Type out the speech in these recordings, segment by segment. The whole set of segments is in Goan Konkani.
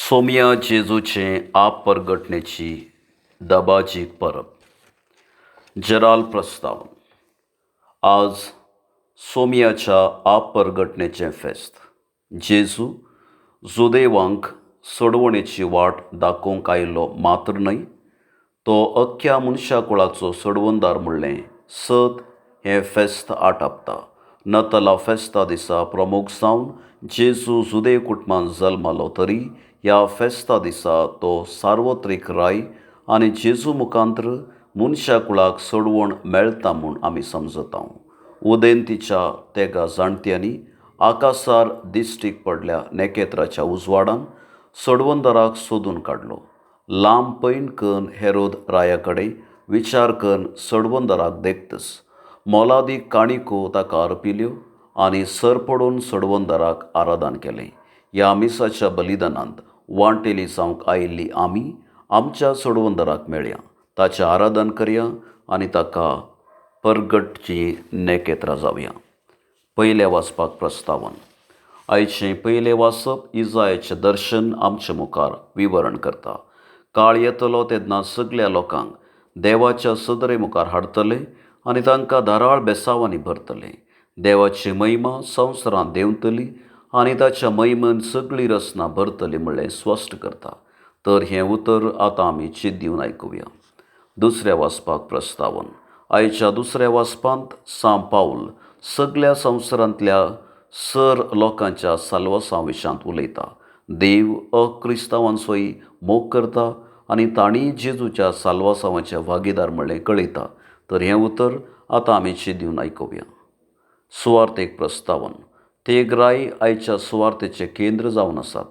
सोमया जेजूचें आप परगटणेची दबाजीक परब. जेराल प्रस्ताव. आज सोमयाच्या आप परगटणेचें फेस्त. जेजू जुदेवांक सोडवणेची वाट दाखोवंक आयिल्लो मात्र न्हय, तो अख्ख्या मनशा कुळाचो सोडवणदार म्हणलें सत हें फेस्त आटापता. नतला फेस्ता दिसा प्रमुख जावन जेजू जुदेव कुटुंबान जल्मालो तरी ह्या फेस्ता दिसा तो सार्वत्रीक राय आनी जेजू मुखांत्र मनशा कुळाक सोडवण मेळटा म्हूण आमी समजता. उदेंतीच्या तेगा जाणट्यांनी आकासार दिश्टीक पडल्या नेकेत्राच्या उजवाडान सोडवणदाराक सोदून काडलो. लांब पैण करून हेरोद राया कडेन विचार करून सोडवणदाराक देखतच मोलादीक काणिको ताका अर्पिल्यो आनी सर पडून सोडवणदाराक आराधन केलें. ह्या मिसाच्या बलिदानांत वांटेली जावंक आयिल्ली आमी आमच्या सोडवणदाराक मेळया, ताचें आराधन करया आनी ताका परगटची नेकेत्रां जावया. पयलें वाचपाक प्रस्तावन. आयचें पयलें वाचप इजायाचें दर्शन आमचे मुखार विवरण करता. काळ येतलो तेन्ना सगल्या लोकांक देवाच्या सदरे मुखार हाडटले आनी तांकां धाराळ बेसांवांनी भरतले. देवाची महिमा संवसारांत देंवतली आनी ताच्या महिमेन सगळी रचना भरतली म्हणलें स्पश्ट करता. तर हें उतर आतां आमी चिंत दिवन आयकुया. दुसऱ्या वाचपाक प्रस्तावन. आयच्या दुसऱ्या वाचपांत सांत पावल सगल्या संवसारांतल्या सर लोकांच्या साल्वासां विशांत उलयता. देव अक्रिस्तांवांचोय मोग करता आनी तांणी जेजूच्या साल्वासांवाचे भागीदार म्हणलें कळयता. तर हें उतर आतां आमी चिंत दिवन आयकुया. सुवार्थेक प्रस्तावन. ते ग्राय आयच्या सुवार्थेचें केंद्र जावन आसात,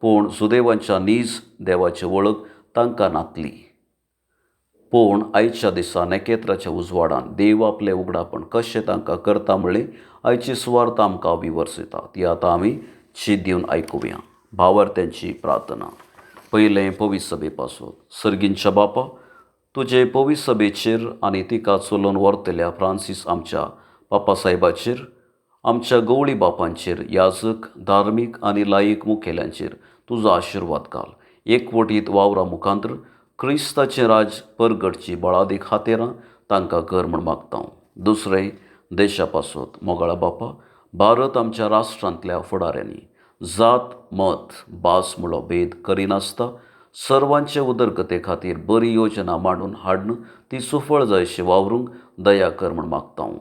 पूण सुदैवांच्या नीज देवाची वळख तांकां नातली. पूण आयच्या दिसा नेकेत्राच्या उजवाडान देव आपलें उगडापण कशें तांकां करता म्हणलें आयची सुवार्थ आमकां विवर्सयता. ती आतां आमी चिंत दिवन आयकुया. भावार्थ्यांची प्रार्थना. पयलें पवित्र सभे पासून. सर्गींच्या बापा, तुजे पवित्र सभेचेर आनी तिका चलोवन व्हरतल्या फ्रांसीस आमच्या बापा साहेबाचेर, आमच्या गवळी बापांचेर, याजक, धार्मीक आनी लायक मुखेल्यांचेर तुजो आशिर्वाद घाल. एकवटीत वावरा मुखांत्र क्रिस्ताचें राज परगटची बळादीक खातेरां तांकां कर म्हूण मागता. दुसरें देशा पासत. मोगाळा बापा, भारत आमच्या राष्ट्रांतल्या फुडाऱ्यांनी जात, मत, भास म्हणलो भेद करिनासता सर्वांचे उदरगते खातीर बरी योजना मांडून हाडून ती सुफळ जायशी वावरूंक दया कर म्हूण मागता.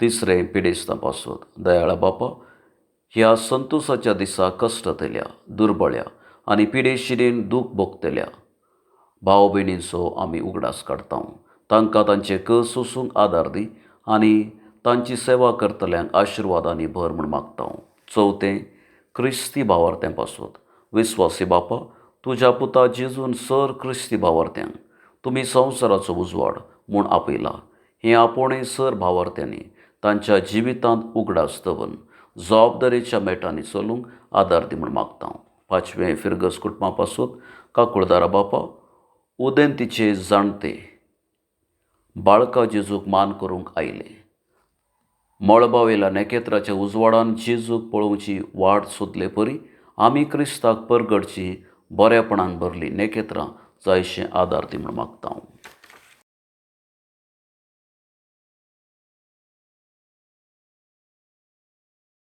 तिसरें पिडेस्तां पासत. दयाळा बापा, ह्या संतोसाच्या दिसा कश्टतल्या, दुर्बळ्या आनी पिडेशिरेन दूख भोगतल्या भाव भयणींचो आमी उगडास काडटा. तांकां तांचे कस सोसूंक आदार दी आनी तांची सेवा करतल्यांक आशिर्वादांनी भर म्हूण मागता. चवथें क्रिस्ती भावार्थ्यां पासत. विस्वासी बापा, तुज्या पुता जेजून सर क्रिस्ती भावार्थ्यांक तुमी संवसाराचो उजवाड म्हूण आपयला. हें आपोवणें सर भावार्थ्यांनी तांच्या जिवितांत उगडास दवरून जबाबदारेच्या मेटांनी चलूंक आदार दी म्हूण मागता. पांचवें फिरगज कुटुंबा पासत. काकुळदारा बापा, उदेंतीचे जाणटे बाळका जेजूक मान करूंक आयले. मळबावेल्या नेकेत्राच्या उजवाडान जेजूक पळोवची वाट सोदले परी आमी क्रिस्ताक परगटची बऱ्यापणान भरली नेकेत्रां जायशें आदार दी म्हूण मागता.